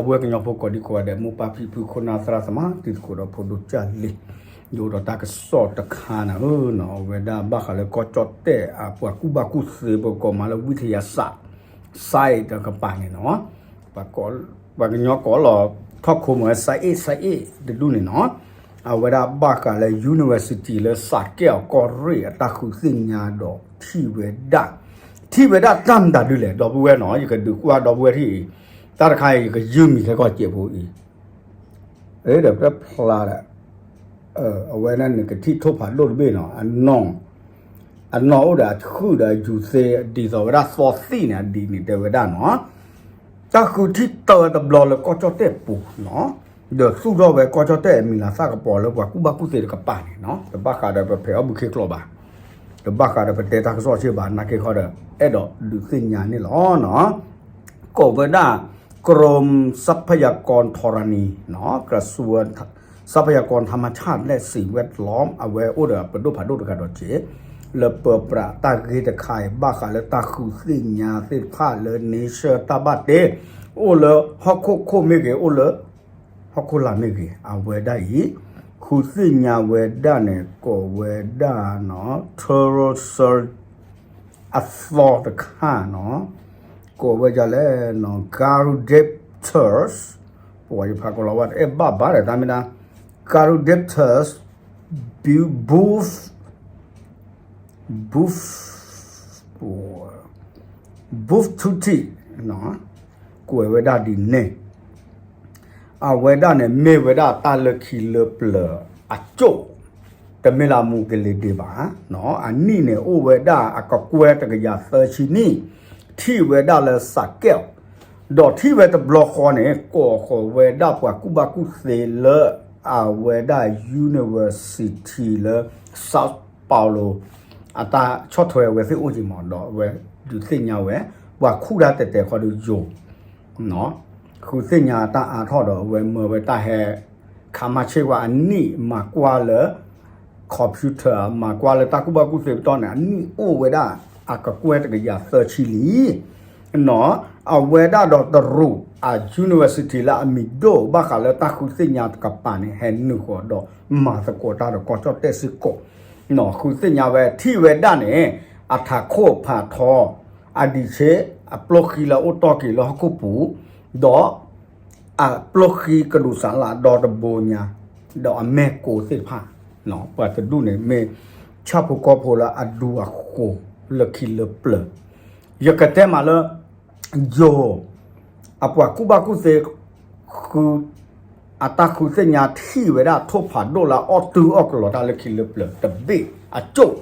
ဝဲကညီဖိကိးဒံကိးဂၤဒဲး မိၢ်ပၢ်ဖံဖု ခိၣ်နၢ်သရၣ်သမါ တံၤသကိးဒီးဖိဒိၣ်ကၢ်လံၤ ဒ်အိၣ်ဒီးတၢ်ကစီၣ်တခါန့ၣ်ဧၢနီၤ, အဝဲဒၣ်ဘၣ်ဃးလၢကီၢ်ကၠီၣ်တဲၣ်အပှၤကူၣ်ဘၣ်ကူၣ်သ့ ပကိးမးလၢ ဝံထယၤစး စဲးတကပၤန့ၣ်နီၤ, ပှၤကညီကိးလီၤထီၣ်ခိမ့ၢ်ဝဲ စဲးအ့ၣ် စဲးအ့ၣ် တဒူၣ်န့ၣ်နီၤ, အဝဲဒၣ်ဘၣ်ဃးလၢ university လၢစးကဲၣ်အီၤကီၢ်ရ့ၣ်အတၢ်ဃုသ့ၣ်ညါဒီးထံၣ်ဝဲဒၣ် ထံၣ်ဝဲဒၣ်တၢ်မတၤဒုလဲၣ် ဒီပုၢ်ဝဲၢ်နီၤ, ယကဒုးကွၢ်ဒီပုၢ်ဝဲၢ်ထံၣ်အံၤ, တၢ်တခါအံၤယကယုၢ်မံၤခဲကီၢ်စဲးဖိအံၤ, ဒီးပဖျါဒီး အဝဲဒၣ်န့ၣ်ကထံၣ်ထိၣ်ဖးဒိၣ်တဘ့ၣ်နီၤ, အနီၢ်, အနီၢ်အိၣ်ဒီးအဆူၣ်ဒီးအယူၤသ့ ဒ်သိးဝဲဒၣ်သီသံၣ်န့ၣ် အဒ်န့ၣ်တဲဝဲဒၣ်နီၤ, တၢ်ဃုထံၣ်တၢတဘျီလၢကီၢ်ကၠီၣ်တဲၣ်ပူၤနီၤ, ဒီးသူၣ်ထီၣ်ဝဲကီၢ်ကၠီၣ်တဲၣ်အမံၤလၤသၣ်ကပီၤလၢပှၤကူၣ်ဘၣ်ကူၣ်သ့တကပၤန့ၣ်နီၤ, တဘၣ်ဃးဒီးပဖဲးအီၣ်ဘုခ့ကျိာ်ဘၣ်, တဘၣ်ဃးဒီးပတဲတၢ်ကစီၣ်စ့ၢ်ဘၣ်, နာ်က့ခီဒီး အဲၣ်ဒိးဒုးသ့ၣ်ညါန့ၣ်လီၤနီၤ. ကိးဝဲဒၣ် กรมทรัพยากรธรณี နီၤ, กระทรวงทรัพยากรธรรมชาติและสิ่งแวดล้อม အဝဲအိၣ်ဒီးပဒိၣ်ဖးဒိၣ်တဂၤဒီးက့ၤ လၢပၢပြးတၢ်ဂ့ၢ်တခါအံၤ ဘၣ်ဃးလၢတၢ်ဃုသ့ၣ်ညါသ့ၣ်တဖၣ်လၢ nature တၢ်ဘၣ်တ့ အိၣ်လၢဟီၣ်ခိၣ်ခိၣ်မ့ၢ်ဂ့ၤ အိၣ်လၢ ဟီၣ်ခိၣ်လာ်မ့ၢ်ဂ့ၤ အဝဲဒၣ်အံၤ ဃုသ့ၣ်ညါဝဲဒၣ်န့ၣ် ကိးဝဲဒၣ်နီၤ pterosaur အသီတခါနီၤ, ကိးဝဲဒၣ်လၢ Gyrodactylus, ပဝဲယဖးကီးလီၤဝဲတအဲၣ်ဘၣ်ဘၣ်ဒီးတၢ်မ့ၢ်ဒၣ် Gyrodactylus buf, buf, buf tuti ကွဲးဝဲဒၣ်ဒ်န့ၣ် အဝဲဒၣ်န့ၣ် မ့ၢ်ဝဲဒၣ်တၢ်လၢခံလၢပျၢၤအကၠိၣ်, တမ့ၢ်လၢအမူကလ့ဒ့ဘၣ်, အနံၣ်န့ၣ် အိၣ်ဝဲဒၣ်အကကွဲၢ်တကယၤသၢဆံနံၣ်, ထံၣ်ဝဲဒၣ်လၢစးကဲၣ်, ဒီးထံၣ်ဝဲတဘျီဃီန့ၣ် ကိးဃီၤဝဲဒၣ်ပှၤကူၣ်ဘၣ်ကူၣ်သ့လၢ အဝဲဒၣ် university လၢ Sao Paulo အတၢ်ဆီၣ်ထွဲအဝဲသ့ၣ်အိၣ်က့ၤမး ဒီးအဝဲဒုးသ့ၣ်ညါဝဲ ပှၤခူၣ်တၢ်တဲာ်တဲာ်ခီဒီးယိၤ ဃုသ့ၣ်ညါတၢ်အါထီၣ်ဒီး အဝဲမၢဝဲတၢ်ဟဲ ခးမၤဆ့ၣ်ဝဲအနံၣ် မၤကွၢ်လၢ computer မၤကွၢ်လၢတၢ်ကူၣ်ဘၣ်ကူၣ်သ့ပတီၢ်န့ၣ် အနံၣ်အိၣ်ဝဲဒၣ်အကကွဲၢ်တကယၤသၢဆံလံ နီၤ, အဝဲဒၣ်ဒီးတရူးအ university လၢအမံၤဒိၣ်ဘၣ်ဃးလၢတၢ်ဃုသ့ၣ်ညါတကပၤန့ၣ် ဟဲနုာ်ဃီၤဒီးမၤသကိးတၢ်ဒီးကီၢ်ကၠီၣ်တဲၣ်စ့ၢ်ကီး, နီၤ, ဃုသ့ၣ်ညါဝဲထံၣ်ဝဲဒၣ်န့ၣ် အထးခိၣ်ဖးထီ အဒံးဆ့ အပျိၢ်ဃံလၢအအိၣ်တီၢ်က့ၤလၢဟီၣ်ခိၣ်ပူၤ, ဒီး အပျိၢ်ဃံကဒူးစးလးဒီတဘိညါ, ဒီးအမဲာ်ကိးသ့ၣ်တဖၣ်, ပှၤတဒူၣ်န့ၣ် မ့ၢ်ဆၣ်ဖိကီၢ်ဖိလၢအဒူအဃိၤလၢခံလၢပျၢၤ, ယကတဲမးလၢ ယိၤ အပှၤကူၣ်ဘၣ်ကူၣ်သ့ ဃု အတၢ်ဃုသ့ၣ်ညါထံၣ်ဝဲဒၣ်ထိၣ်ဖးဒိၣ်လၢအအီၣ်တုၤအီၣ်ကလီၤတၢ်လၢခံလၢပျၢၤတဘ့ၣ်အကၠိၣ်,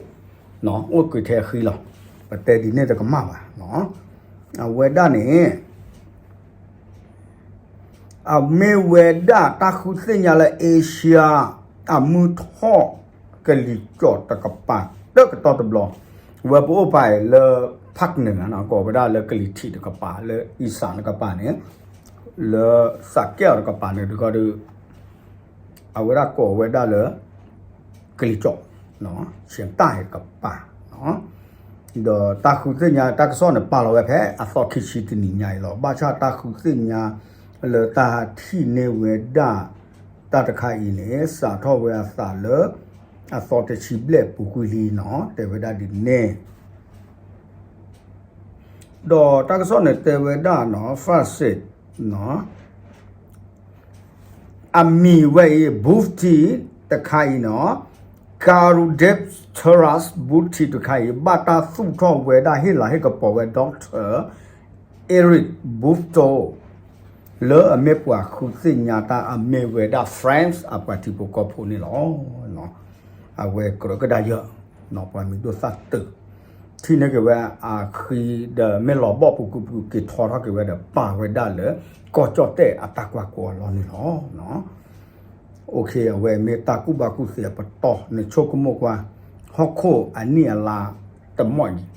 အိၣ်ကွံာ်ထဲအဃံလီၤ, ပတဲဒ်န့ၣ်တကမၣ်ဘၣ်, အဝဲဒၣ်န့ၣ် အမ့ၢ်ဝဲဒၣ်တၢ်ဃုသ့ၣ်ညါလၢ Asia အမုၢ်ထီၣ်ကလံၤကၠီၣ်တကပၤ တကတီၢ်တဘျီ, ဝဲပအိၣ်ပာ်လၢ ဖၣ်နၢၤ ကိးဝဲဒၣ်လၢကလံၤထံးတကပၤ လၢအံၣ်စၣ်တကပၤန့ၣ်, လၢစးကဲၣ်အီၤတကပၤန့ၣ် တခီဒီး အဝဲဒၣ်ကိးဝဲဒၣ်လၢ ကလံၤကၠီၣ်, ဆၣ်တၢ်ဟဲကပၤ, ဒီးတၢ်ဃုသ့ၣ်ညါတၢ်ကစီၣ်န့ၣ် ပာ်လီၤဝဲဖဲအသီခံဆံတနံၤညါအံၤလီၤ. ဘၣ်ဆၣ်တၢ်ဃုသ့ၣ်ညါလၢတၢ်ထံၣ်န့ၢ်ဝဲဒၣ် တၢ်တခါအံၤန့ၣ် စးထီၣ်ဝဲအသးလၢ အသီတဆံဘျဲၣ်ပူၤကွံာ်လံနီၤ, တဲဝဲဒၣ်ဒ်န့ၣ် ဒီးတၢ်ကစီၣ်န့ၣ်တဲဝဲဒၣ်နီၤ France နီၤ အမံၤဝဲအံၤ Bouvetie တခါအံၤနီၤ, Gyrodactylus bouvetie တခါအံၤ ဘၣ်တၢ်သူၣ်ထီၣ်ဝဲဒၣ်ဟ့ၣ်လၤဟ့ၣ်ကပီၤဝဲ Doctor Eric Bouvetot လၢအမ့ၢ်ပှၤဃုသ့ၣ်ညါတၢ်အမ့ၢ်ဝဲဒၣ် France အပှၤထံဖိကီၢ်ဖိန့ၣ်လီၤ. အဝဲကြၢးကဒါယၢ် ပှၤမံၤဒိၣ်သၣ်တုာ် ထံၣ်န့ၢ်က့ၤဝဲအဃံဒီး မ့ၢ်လီၤဘီၣ်ပူၤကွံာ်ပူၤက့ၤထီထီၣ်က့ၤဝဲဒီး ပာ်ဝဲဒၣ်လၢ ကီၢ်ကၠီၣ်တဲၣ်အတၢ်ကွၢ်ကီအလီၢ်န့ၣ်လီၤ. အဝဲမ့ၢ်တၢ်ကူၣ်ဘၣ်ကူၣ်သ့အပတီၢ် နဆိကမိၣ်ကွၢ် ဟီၣ်ခိၣ်အနံၣ်အလါတမီၣ်အံၤ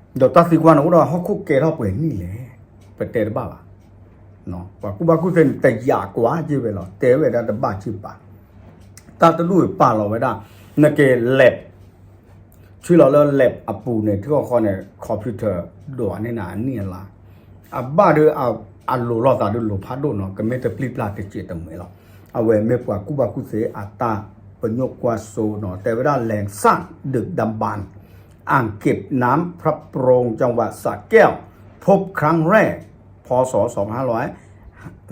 ဒီးတၢ်သံကွၢ်န့ၣ်အိၣ်ဒီးဟီၣ်ခိၣ်ကဲထီၣ်ပှဲၤနံၣ်လဲၣ်, ပတဲတဘၣ်ဘၣ်. ပှၤကူၣ်ဘၣ်ကူၣ်သ့န့ၣ် တယာ်ကွၢ်က့ၤဝဲလီၤ, တဲဝဲဒၣ်တဘၣ်က့ၤဘၣ်. တၢ်တဒူၣ်ပာ်လီၤဝဲဒၣ် နက့ၤ lab ဆံလီၤလၢ lab အပူၤန့ၣ် ထံဃီဃီန့ၣ် computer ဒိးန့ၢ်နၤအနံၣ်အလါ, အဘၣ်ဒီးအ အလိၤလိာ်သးဒုးလိၤဖးဒိၣ်နီၤ, ကမ့ၢ်တပျံၤပျၢ်တစဲးတမှဲၤလီၤ. အဝဲမ့ၢ်ပှၤကူၣ်ဘၣ်ကူၣ်သ့အတၢ်ပညိၣ်ကွၢ်စိနီၤ, တဲဝဲဒၣ် แหล่งซากดึกดำบรรพ์ อ่างเก็บน้ำพระโปรง จังหวัดสระแก้ว พบครั้งแรก พ.ศ. สองพันห้าร้อย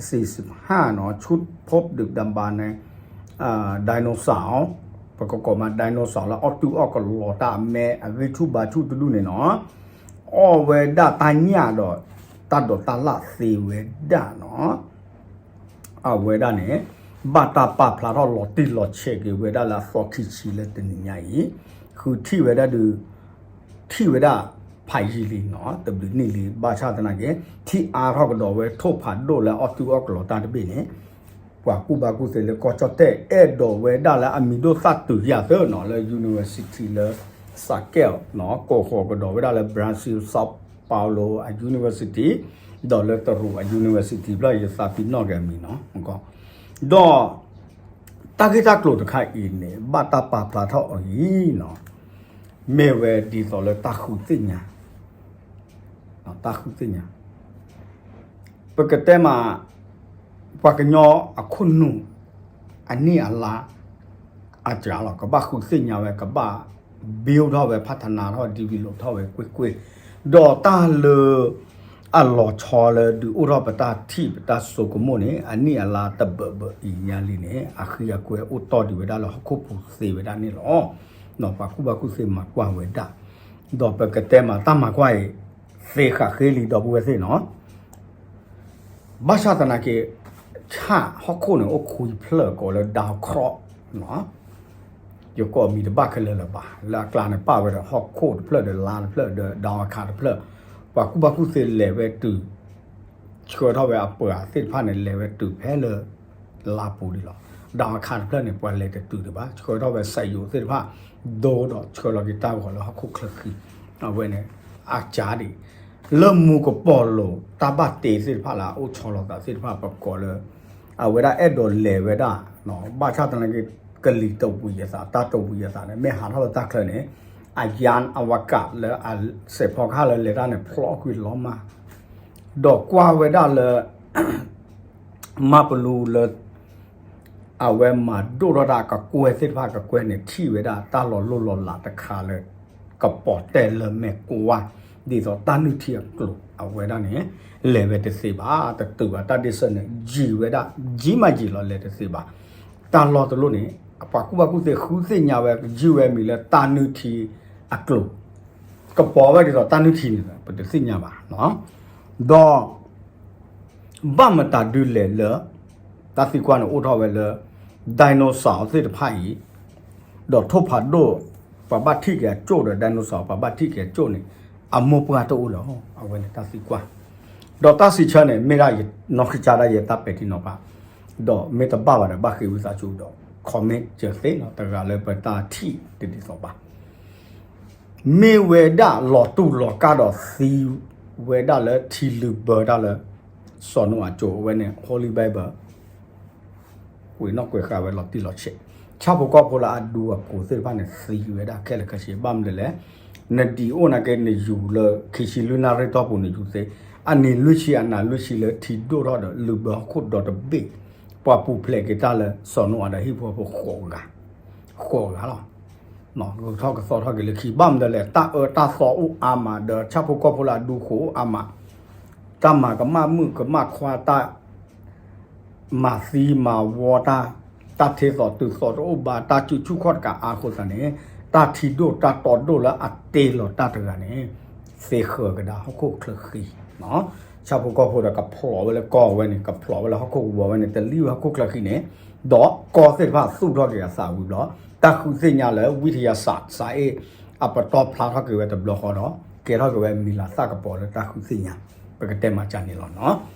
สี่สิบห้า เนาะ ชุดพบดึกดำบรรพ์ ใน ไดโนเสาร์ ပကကိးမး ไดโนเสาร์ လၢအီၣ်တူၢ်အီၣ်ကလီၤတၢ်အမဲ အဂံၢ်ဆူၣ်ဘါဆူၣ်တဒူၣ်န့ၣ်နီၤ, အီၣ်ဝဲဒၣ်တၢ်ညၣ်ဒီး တၢ်ဒိးတၢ်လၣ်သ့ဝဲဒၣ်နီၤ. အဝဲဒၣ်န့ၣ် ဘၣ်တၢ်ပာ်ဖျါထီၣ်လီၤတံၢ်လီၤဆဲးက့ၤဝဲဒၣ်လၢအသီခံဆံလၢတနံၤညါအံၤ, ဃုထံၣ်ဝဲဒၣ်ဒုး ထံၣ်ဝဲဒၣ်ဖးယံာ်လံနီၤ, တဘျုးနံၣ်လံ, ဘၣ်ဆၣ်သနာ်က့ ထံၣ်အါထီၣ်ကဒီးဝဲထိၣ်ဖးဒိၣ်လၢအီၣ်တူၢ်အီၣ်ကလီၤတၢ်တဘ့ၣ်န့ၣ် ပှၤကူၣ်ဘၣ်ကူၣ်သ့လၢကီၢ်ကၠီၣ်တဲၣ် အဲၣ်ဒိးဝဲဒၣ်လၢအမံၤဒိၣ်သၣ်တုၤယၤသၢနီၤ လၢ university လၢ Saquel နီၤ, ကိးဃီၤကဒီးဝဲဒၣ်လၢ Brazil São Paulo အ university ဒီးလၢတရူးအ university ဖျၢၣ် ယသးပ့ၤနီၣ်က့ၤအမံၤနီၤ. ဒီး တၢ်ဂ့ၢ်တၢ်ကျိၤတခါအံၤန့ၣ် ဘၣ်တၢ်ပာ်ဖျါထီၣ်အီၤအံၤနီၤ, မ့ၢ်ဝဲဒ်သိးလၢတၢ်ဃုသ့ၣ်ညါ, တၢ်ဃုသ့ၣ်ညါ ပကတဲမး ပှၤကညီအခိၣ်နူာ် အနံၣ်အလါ အစှၤလီၤ ကဘၣ်ဃုသ့ၣ်ညါဝဲ ကဘၣ် build ထီၣ်ဝဲ พัฒนา ထီၣ် develop ထီၣ်ဝဲကွ့ၢ်ကွ့ၢ်, ဒီးတၢ်လၢ အလီၤဆီလၢဒုးအိၣ်ထီၣ်ပတၢ်ထံၣ်ပတၢ်စိကမီၤန့ၣ် အနံၣ်အလါတဘၢၣ်ဘၢၣ်အံၤညါလံန့ၣ် အဃံအကွဲအိၣ်တီၢ်ဒံးဝဲဒၣ်လၢဟီၣ်ခိၣ်ပူၤသ့ဝဲဒၣ်န့ၣ်လီၤ. ပှၤကူၣ်ဘၣ်ကူၣ်သ့မၤကွၢ်ဝဲဒၣ်, ဒီးပကတဲမးတၢ်မၤကွၢ်အံၤ သ့ဃာ်ဃ့လံဒီပုၢ်ဝဲၢ်သ့ၣ်နီၤ. ဘၣ်ဆၣ်သနာ်က့ ဆၣ်ဟီၣ်ခိၣ်န့ၣ် အိၣ်ခွံဖျၢၣ်ကိးလၢ downcroc နီၤ, ယကိးမံၤတဘၣ်ခဲလၢာ်လၢၤဘၣ်, လၢအကျါန့ၣ်ပာ်ဝဲဒီးဟီၣ်ခိၣ်တဖျၢၣ်ဒီးလါတဖျၢၣ်ဒီး downcroc တဖျၢၣ်, ပှၤကူၣ်ဘၣ်ကူၣ်သ့လဲၤဝဲတုၤ ဆှၢထီၣ်ဝဲအပှၤသ့ၣ်တဖၣ်န့ၣ် လဲၤဝဲတုၤဖဲလၢ လါပူၤဒံးလီၤ. downcroc တဖျၢၣ်န့ၣ် ပှၤလဲၤတတုၤဒံးဘၣ်, ဆှၢထီၣ်ဝဲ စက်ရုပ် သ့ၣ်တဖၣ် ဒိဒီးဆှၢလီၤက့ၤတၢ်ဂီၤလၢဟီၣ်ခိၣ်ချၢဃံ, အဝဲန့ၣ် အကါဒံး လၢမူကပီၤလိၤ တၢ်ဘၣ်တ့သ့ၣ်တဖၣ်လၢအအိၣ်ဆီလီၤသးသ့ၣ်တဖၣ် ပကိးလၢ အဝဲဒၣ်အဲၣ်ဒိးလဲၤဝဲဒၣ်, ဘၣ်ဆၣ်သနာ်က့ ကလံၤတဝံၤအသး တၢ်တဝံၤအသးန့ၣ် မ့ၢ်ဟးထီၣ်လၢတၢ်ချၢန့ၣ် အယါအဝကးလၢအစဲးဖီကဟၣ်လၢလဲၤတၢ်န့ၣ် ဖျိကွံာ်လီၤမး, ဒီးကွၢ်ဝဲဒၣ်လၢ မၤပလူလၢ အဝဲမၤဒိၣ်ထီၣ်တၢ်ကကွဲၢ်သ့ၣ်တဖၣ်ကကွဲၢ်န့ၣ် ထံၣ်ဝဲဒၣ်တၢ်လီၤလိၢ်လီၤလးတခါလၢ ကပီၤတဲာ်လၢမဲာ်ကွၢ် ဒ်သိးတၢ်နုၢ်ထံအကျိၤ အဝဲဒၣ်န့ၣ် လဲၤဝဲတသ့ဘၣ်, တတုၤဘၣ် တၢ်ဒ့စၢၣ်န့ၣ် ယံာ်ဝဲဒၣ် ယံာ်မးယံာ်လီၤ လဲၤတသ့ဘၣ်. တၢ်လီၢ်တလီၢ်န့ၣ် အပှၤကူၣ်ဘၣ်ကူၣ်သ့ဃုသ့ၣ်ညါဝဲ ယုၢ်ဝဲမံၤလၢတၢ်နုၢ်ထံအကျိၤ, ကပီၤဝဲဒ်သိးတၢ်နုၢ်ထံန့ၣ် ပတသ့ၣ်ညါဘၣ်နီၤ. ဒီး ဘၣ်မတၤဒုးလဲၣ်လၢ တၢ်သံကွၢ်န့ၣ်အိၣ်ထီၣ်ဝဲလၢ dinosaur သ့ၣ်တဖၣ်အံၤ, ဒီးထိၣ်ဖးဒိၣ် ပှၤဘၣ်ထံၣ်က့ၤအကၠိၣ်ဒီး dinosaur ပှၤဘၣ်ထံၣ်က့ၤအကၠိၣ်န့ၣ် အမိၢ်ပှၢ်တအိၣ်လၢၤ, အဝဲန့ၣ်တၢ်သံကွၢ်. ဒီးတၢ်စံးဆၢန့ၣ် မ့ၢ်ဒၣ်ယနီၢ်ကစၢ်ဒၣ်ယဲတၢ်ပဲာ်ထံနီၤဖး, ဒီးမ့ၢ်တဘၣ်ဘၣ်ဒီး ဘၣ်ဃ့ဝံသးစူၤဒီး comment စၢၤသ့နီၤ တဂၤလၢပတၢ်ထံၣ်တဒ်သိးဘၣ် မ့ၢ်ဝဲဒၣ်လီၤတူၢ်လီၤကာ်ဒီးသံဝဲဒၣ်လၢထံလုၢ်ဘၢတၢ်လၢ စီၤနိအၤကၠိအဝဲန့ၣ် Holy Bible ကွဲးနီၣ်ကွဲးဃာ်ဝဲလီၤတံၢ်လီၤဆဲး, ဆၣ်ဖိကီၢ်ဖိလၢအဒူအကိးသ့ၣ်တဖၣ်န့ၣ် သံဝဲဒၣ်ခဲလၢာ်ခဲဆ့ ဘၣ်မနုၤလဲၣ်, နဒံးအိၣ်နာ်က့ နယူၤလၢခံဆံလွံၢ်နၣ်ရံၣ်တီၢ်ပူၤနယူၤသ့, အနံၤလွံၢ်ဆံအနၤလွံၢ်ဆံလၢထံဒိၣ်ထီၣ်ဒီးလုၢ်ဘၢဟီၣ်ခိၣ်ဒီတဘ့ၣ်, ပှၤပူၤဖျဲးက့ၤတၢ်လၢစီၤနိအၤဒီးဟံၣ်ဖိဃိးဂၤ, ဃိးဂၤလီၤ. ဂုၤထီၣ်ကသီထီၣ်က့ၤလၢခံ ဘၣ်မနုၤလဲၣ် တၢ်အၢတၢ်သီအိၣ်အါမး ဒီးဆၣ်ဖိကီၢ်ဖိလၢအဒူဃိအိၣ်အါမး, တၢ်မၤကမၣ်မုၣ်ကမၣ်ခွါ တၢ်မၤသံမၤဝီတၢ်, တၢ်ထ့သိးတုၤသိးတအိၣ်ဘၣ် တၢ်စုဆူၣ်ခီၣ်တကးအါအဃိသတးန့ၣ် တၢ်ထံဒိၣ်တၢ်တီဒိၣ်လၢအတ့လီၤတၢ်တဂၤန့ၣ် သ့ဃၢၤကဒါဟီၣ်ခိၣ်ချၢဃံ, ဆၣ်ဖိကီၢ်ဖိဒီးကဖျိးဝဲလၢကီၢ်ဝဲန့ၣ် ကဖျိးဝဲလၢဟီၣ်ခိၣ်ကဝီၤဝဲန့ၣ် တလံၣ်ဝဲဟီၣ်ခိၣ်ချၢဃံန့ၣ်, ဒီးကီၢ်သ့ၣ်တဖၣ်သူၣ်ထီၣ်က့ၤအသးဝံၤဘျီ တၢ်ဃုသ့ၣ်ညါလၢ ဝံထယၤစး စးအ့ၣ် အပတီၢ်ဖျါထီၣ်က့ၤဝဲတဘျီဃီဒီး ကဲထီၣ်က့ၤဝဲမံၤလၤသၣ်ကပီၤလၢတၢ်ဃုသ့ၣ်ညါ, ပကတဲမၤကၢ်န့ၣ်လီၤနီၤ.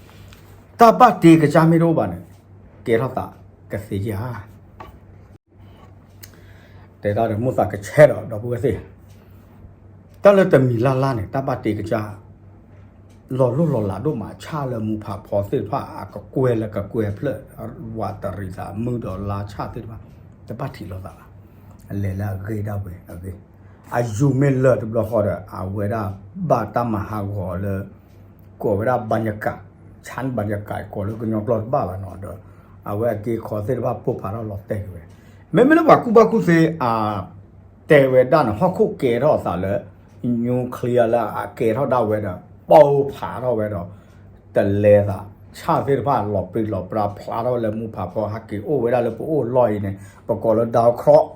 တၢ်ဘၣ်တ့ကစၢ်မ့ၢ်တအိၣ်ဘၣ်န့ၣ် ကဲထီၣ်သးကသ့ဧါ တဲတၢ်ဒီးမိၣ်သးကဆဲးဒီး ဒီပုၢ်ဝဲၢ်သ့ၣ်, တၢ်လၢတမံၤလၢ်လၢ်န့ၣ် တၢ်ဘၣ်တ့ကစၢ် လီၤလိၢ်လီၤလးဒိၣ်မး ဆၣ်လၢမူဖးဖီသ့ၣ်တဖၣ် အကကွဲၢ်လၢကကွဲၢ်ဖျၢၣ် ဝးတရံးသးမုၢ်ဒီးလါဆၣ်သ့ၣ်တဖၣ် တဘၣ်ထံးလိာ်သးဘၣ်, အလဲၤလၢအဂ့ၢ်ဒၣ်ဝဲအဂ့ၢ်, အယူၤမ့ၢ်လၢာ်တဘျီဃီဒီး အဝဲဒၣ်ဘၣ်တၢ်မၤဟးဂီၤလၢ ကိးဝဲဒၣ် บรรยากาศ ဆၣ်ဘၣ်ယကးကိးလၢကညီကျိာ်တဘၣ်ဘၣ်နီၤဒီး အဝဲအက့အခီသ့ၣ်တဖၣ်ပိၢ်ဖးထီၣ်လီၤတဲာ်က့ၤဝဲ, မ့မ့ၢ်လၢပှၤကူၣ်ဘၣ်ကူၣ်သ့အ တဲဝဲဒၣ်န့ၣ် ဟီၣ်ခိၣ်ကဲထီၣ်အသးလၢ nuclear လၢအကဲထီၣ်ဒၣ်ဝဲဒီး ပိၢ်ဖးထီၣ်ဝဲဒီး တလဲၤသး ဆၣ်သ့ၣ်တဖၣ်လီၤပြံလီၤပြါဖျါထီၣ်ဝဲလၢမူဖးဖီ ဟဲက့ၤအိၣ်ဝဲဒၣ်လၢပအိၣ်လီၢ်အံၤန့ၣ် ပကိးလၢ Downcroft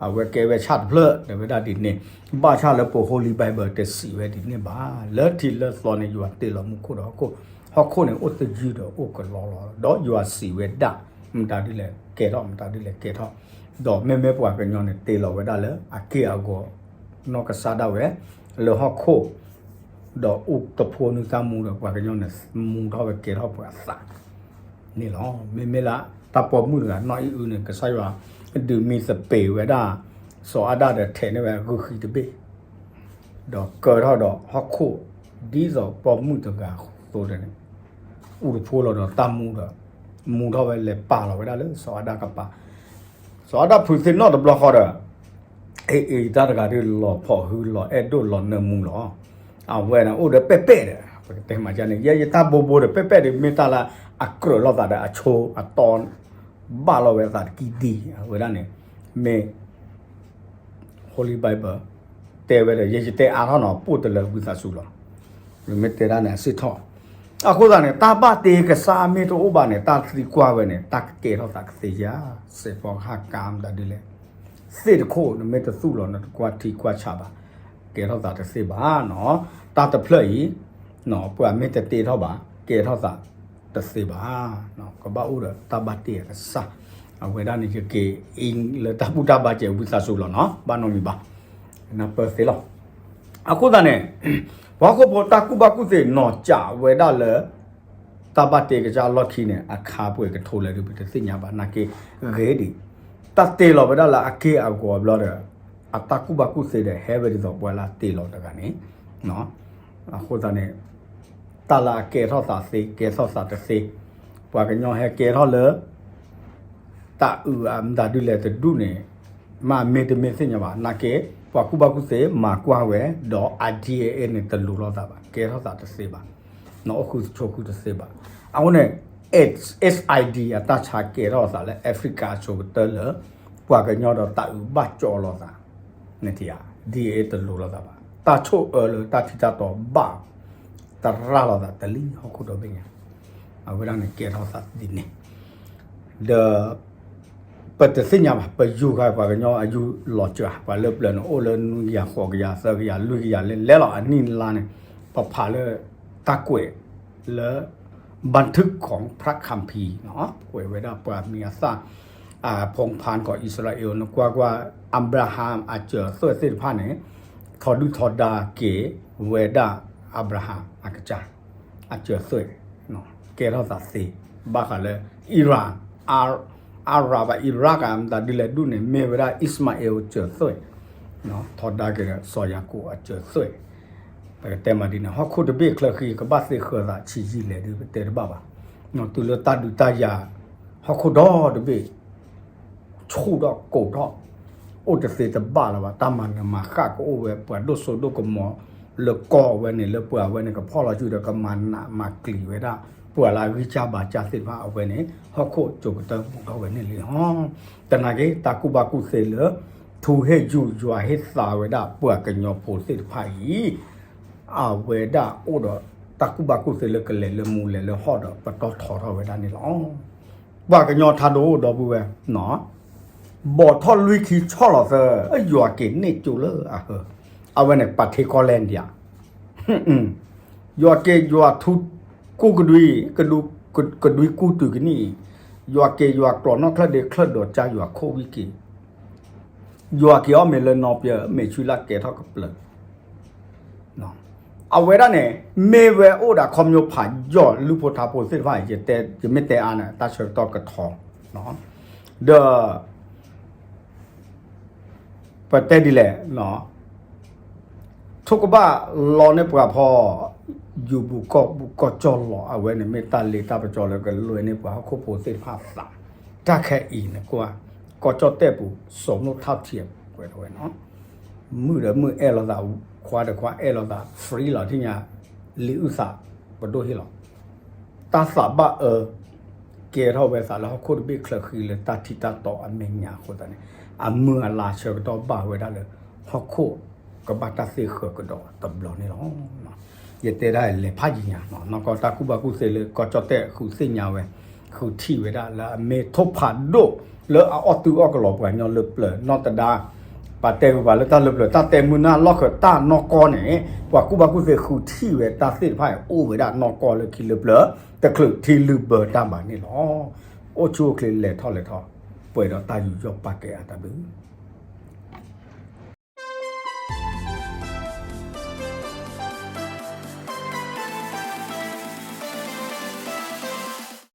အဝဲကဲဝဲဆၣ်တဖျၢၣ် တဲဝဲဒၣ်ဒ်န့ၣ်, ဘၣ်ဆၣ်လၢပ Holy Bible တစံးဝဲဒ်န့ၣ်ဘၣ်, လၢထံးလၢသီန့ၣ် ယွၤတ့လီၤမူခိၣ်ဒီးဟီၣ်ခိၣ်, ဟီၣ်ခိၣ်န့ၣ်အိၣ်သယုၢ်ဒီးအိၣ်ကလီလီၤ, ဒီးယွၤစံးဝဲဒၣ် မတၤဒ်လဲၣ်ကဲထီၣ် မတၤဒ်လဲၣ်ကဲထီၣ်, ဒီးမ့မ့ၢ်ပှၤကညီန့ၣ် တ့လီၤဝဲဒၣ်လၢအက့ၢ်အဂီၤ နီၢ်ကစၢ်ဒၣ်ဝဲ လၢဟီၣ်ခိၣ် ဒီးအိၣ်တဖိနုာ်သၣ်မူဒီးပှၤကညီန့ၣ် မူထီၣ်ဝဲကဲထီၣ်ပှၤအသးန့ၣ်လီၤ. မ့မ့ၢ်လၢတၢ်ပိာ်မုၣ်တဂၤ နီၢ်အံၣ်အုန့ၣ် ကစၢ်ယွၤ ဒုးမံသပ့ၤဝဲဒၣ် စီၤအၤဒၣ်ဒီးထဲးန့ၢ်ဝဲအဂုာ်ဃံတဘ့ၣ် ဒီးကၢထီၣ်ဒီးဟီၣ်ခိၣ် ဒ်သိးပိာ်မုၣ်တဂၤအသိးန့ၣ် အူတဖိလီၤဒီးတၢ်မူဒီး မူထီၣ်ဝဲလဲၤပာ်လီၤဝဲဒၣ်လၢစီၤအၤဒၣ်ကပၤ, စီၤအၤဒၣ်ဖုးသ့ၣ်နီၣ်တဘျီဃီဒီး အ့ၣ်အ့ၣ် တၢ်တဂၤဒုး လီၤဖီၣ်ဟုလီၤအဲၣ်ဒိၣ်လီၤနၢမူလီၤ. အဝဲန့ၣ်အိၣ်ဒီးပဲာ်ပဲာ်ဒီး ပကတဲမးန့ၣ် ယဲယတၢ်ဘိဘိဒီး ပဲာ်ပဲာ်ဒီး မ့ၢ်တၢ်လၢအကြၢးလိာ်သးဒီးအဆိအတီ ဘၣ်လိာ်ဝဲသးတကံၢ်ဒံး အဝဲဒၣ်န့ၣ် မ့ၢ် Holy Bible တဲဝဲဒီး ယဲယတဲအါထီၣ်နီၤ ပိၢ်တလၢဝံသးစူၤလီၤ. မ့ၢ်တဲဒၣ်န့ၣ် အစံးထီၣ် အဃိသတးန့ၣ် တၢ်ဘၣ်တ့ကစၢ်မ့ၢ်တအိၣ်ဘၣ်န့ၣ် တၢ်သံကွၢ်ဝဲန့ၣ် တၢ်ကကဲထီၣ်သးကသ့ဧါ, စဲးဖီကဟၣ်ကါမတၤဒ်လဲၣ်, သ့ၣ်တခိၣ် နမ့ၢ်တသူၣ်လီၤ နတကွၢ်ထံကွၢ်ဆးဘၣ်, ကဲထီၣ်သးတသ့ဘၣ်နီၤ. တၢ်တဖျၢၣ်အံၤ ပှၤမ့ၢ်တတ့ထီၣ်ဘၣ် ကဲထီၣ်သးတသ့ဘၣ်. ကဘၣ်အိၣ်ဒီးတၢ်ဘၣ်တ့အကစၢ်, အဝဲဒၣ်န့ၣ် ယက့ၤအံၤလၢတၢ်ဘူၣ်တၢ်ဘါစဲးဝံသးစူၤလီၤနီၤ, ဘၣ်နီတမံၤဘၣ်. နပၢၢ်သ့လီၤ. အဃိသတးန့ၣ် ပှၤဟီၣ်ခိၣ်ဖိတၢ်ကူၣ်ဘၣ်ကူၣ်သ့နီၤစးဝဲဒၣ်လၢ တၢ်ဘၣ်တ့ကစၢ်လီၢ်ခံန့ၣ် အခါပှဲၤကထိလဲၣ်ဒုး ပတသ့ၣ်ညါဘၣ် နာ်က့ဂ့ၤဒံး, တၢ်တ့လီၤဝဲဒၣ်လၢအက့ၢ်အဂီၤဘျီဒီး အတၢ်ကူၣ်ဘၣ်ကူၣ်သ့ဒီး ဟဲဝဲဒ်သိးပှၤလၢတ့လီၤတဂၤန့ၣ်, အဃိသတးန့ၣ် တၢ်လၢအကဲထီၣ်သးသ့ ကဲထီၣ်သးတသ့, ပှၤကညီဟဲကဲထီၣ်လၢ တၢ်အုးအမတၤဒုးလဲၣ်တဒူၣ်န့ၣ် မ့မ့ၢ်တမ့ၢ်သ့ၣ်ညါဘၣ် နာ်က့ ပှၤကူၣ်ဘၣ်ကူၣ်သ့မၤကွၢ်ဝဲ ဒီး အ ဒီအ့ န့ၣ် တလိၤလိာ်သးဘၣ် ကဲထီၣ်သးတသ့ဘၣ်, နအိၣ်ဃုဆိးဃုတသ့ဘၣ်. အဃိန့ၣ် SID အတၢ်ဆါကဲထီၣ်သးလၢ Africa အဆိကတၢၢ်လၢ ပှၤကညီဒီးတၢ်အုးဘၣ်ကၠီလိာ်သး နထံၣ်ဧါ, ဒ်အ့ တလိၤလိာ်သးဘၣ်, တၢ်ဆိၣ်အၢလၢတၢ်ထံတၢ်တီဘၣ် တရၣ်လိာ်သးတလံၤဟီၣ်ခိၣ်ဒီဘ့ၣ်ညါ, အဝဲဒၣ်န့ၣ်ကဲထီၣ်သးဒ်န့ၣ်, ဒီး ပတသ့ၣ်ညါဘၣ် ပယူၤဃာ်ပှၤကညီအယူၤလီၤစှၤ ပှၤလၢပျၢၤန့ၣ် အိၣ်လၢနွံကယၤဃိးကယၤသၢကယၤလွံၢ်ကယၤလဲၤလဲၤလီၤအနံၣ်လါန့ၣ်, ပဖးလၢ တၢ်ကွဲး လၢ ဘၣ်ထုးခိၣ် พระคัมภีร์ ကွဲးဝဲဒၣ်ပှၤမံၤအသၣ် ဖုံဖၣ်ကီးအံၣ်စရ့လး နကွၢ်ကွၢ် အၤဘြၤဟၣ်အစၢၤသွဲၣ်သ့ၣ်တဖၣ်န့ၣ် ထီဒုၣ်ထီဒါက့ၤဝဲဒၣ် အၤဘြၤဟၣ်အကစၢ် အစၢၤသွဲၣ် ကဲထီၣ်သးသ့ ဘၣ်ဃးလၢ Iran အရၤဘၣ် Iraq မတၤဒ်လဲၣ်ဒူၣ်န့ၣ် မ့ၢ်ဝဲဒၣ် အံၣ်စမၤအ့လ်စၢၤသွဲၣ် ထီဒါက့ၤဒီးစီၤယၤကိာ်အစၢၤသွဲၣ်, ပကတဲမးဒ်န့ၣ် ဟီၣ်ခိၣ်တဘ့ၣ်ချၢဃံ ကဘၣ်သ့ဃၢၤသးဆံးယံာ်လဲၣ်ဒုး ပတဲတဘၣ်ဘၣ်, တုၤလၢတၢ်ဒုးတၢ်ယၤ ဟီၣ်ခိၣ်ဒီတဘ့ၣ် ဆူၣ်ထီၣ်ကိၢ်ထီၣ် အိၣ်တသ့တဘၣ်လၢၤဘၣ် တၢ်မၤနၢၤမၤဃၣ်ကအိၣ်ဝဲ ပှၤဒိၣ်စိဒိၣ်ကမီၤ လၢကီၢ်အဝဲန့ၣ် လၢပှၤအဝဲန့ၣ် ကဖီၣ်လီၤစုဒီးကမၤနးမၤကျံၤဝဲဒၣ် ပှၤလၢအဂံၢ်စၢ်ဘါစၢ်သ့ၣ်တဖၣ်အဝဲန့ၣ် ဟီၣ်ခိၣ်ကၠိကတၢၢ်မူထီၣ်ဝဲန့ၣ်လံလီၤ. သနာ်က့ တၢ်ကူၣ်ဘၣ်ကူၣ်သ့လၢ ထူဟ့ၣ်ယူၤယွၤဟ့ၣ်သါဝဲဒၣ်ပှၤကညီဖိသ့ၣ်တဖၣ်အံၤ အဝဲဒၣ်အိၣ်ဒီးတၢ်ကူၣ်ဘၣ်ကူၣ်သ့လၢကလဲၤလၢမူလဲၤလၢဟီၣ်ဒီးပတီၢ်ထီထီၣ်ဝဲဒၣ်န့ၣ်လီၤ. ပှၤကညီထါဒိၣ်ဒီပုၢ်ဝဲၢ် ဘီၣ်ထီၣ်လွံၢ်ခံဆီၣ်လီၤသၢ ယွၤက့ၤန့ၢ်ကၠိလၢအဟၢ, အဝဲန့ၣ် ပှၤထံကီၢ်လဲၣ်ဒံးဧါ, ယွၤက့ၤယွၤထူကူၣ်ကဒွံ, ကဒွံကူၣ်တုၤကနံၣ်အံၤ, ယွၤက့ၤယွၤကျိာ်နီၢ်ချၢၣ်ဒ့ချၢၣ်ဒိးကၢ်ယွၤခိၣ်ဝံက့ၤ, ယွၤက့ၤအီၣ်မ့ၤလၢနီပျၢၤ မ့ၢ်ဆူလၢကဲထီၣ်ကပျၢၤ အဝဲဒၣ်န့ၣ် မ့ၢ်ဝဲအိၣ်ဒီးခီဖျိဖးယီၢ်လုၢ်ဖိထါဖိသ့ၣ်တဖၣ်အံၤ ယမ့ၢ်တဲအါန့ၣ် တၢ်ဆၢကတီၢ်ကထီ, ဒီး ပတဲဒ်လဲၣ်, ထိၣ်ကဘၣ်လီန့ၢ်ပှၤဖီ, ယူၤဘူးကီၢ်ဘူးကီၢ်ကၠီၢ်လီၤ အဝဲန့ၣ်မ့ၢ်တၢ်လ့တၢ်ပစီလၢကလွဲန့ၢ်ပှၤဟီၣ်ခိၣ်ဖိသ့ၣ်တဖၣ်သး, တၢ်ခဲအံၤန့ၣ်ကွၢ်, ကီၢ်ကၠီၣ်တဲၣ်ပူၤ စီၤမိၣ်ထၣ်ထံးကွဲးထီၣ်ဝဲနီၤ မုၣ်ဒီးမုၣ်အဲၣ်လိာ်သး, ခွါဒီးခွါအဲၣ်လိာ်သး free လီၤ ထံၣ်ညါ, လံာ်အုၣ်သး ပဒိၣ်ဟ့ၣ်လီၤ, တၢ်သးဘၣ်အၢ ကဲထီၣ်ဝဲသးလၢဟီၣ်ခိၣ်တဘ့ၣ်ချၢဃံလၢတၢ်ထံတၢ်တီအမဲာ်ညါအဃိသတးန့ၣ် အမုၢ်အလါဆၢကတီၢ်ဘၣ်ဝဲဒၣ်လၢ ဟီၣ်ခိၣ်ကဘၣ်တၢ်သ့ၣ်ဃၢၤကဒီးတဘျီန့ၣ်လီၤ. ယတဲဒၣ်လဲၤဖးယံၤညါ နီၢ်ကီၢ်တၢ်ကူၣ်ဘၣ်ကူၣ်သ့လၢကီၢ်ကၠီၣ်တဲၣ်ဃုထံၣ်ညါဝဲ ဃုထံၣ်ဝဲဒၣ်လၢအမ့ၢ်ထိၣ်ဖးဒိၣ်လၢအအီၣ်တုၤအီၣ်ကလီပှၤကညီလၢပျၢၤနီၢ်တဒါ ပှၤတဲကပၤလၢတၢ်လၢပျၢၤ တၢ်တဲမုာ်နၢ်လီၢ်ဃၢၤတၢ်နီၢ်ကီၢ်န့ၣ် ပှၤကူၣ်ဘၣ်ကူၣ်သ့ဃုထံၣ်ဝဲတၢ်သ့ၣ်တဖၣ်အံၤအိၣ်ဝဲဒၣ်နီၢ်ကီၢ်လၢခံလၢပျၢၤ တချုးထံလုၢ်ဘၢတၢ်ဘၣ်န့ၣ်လီၤ. အိၣ်ဆူၣ်အိၣ်ချ့လဲၤထီၣ်လဲၤထီၣ် ပှဲၤဒီးတၢ်ယူးယီၣ်ပာ်ကဲအတၢ်ဘျုး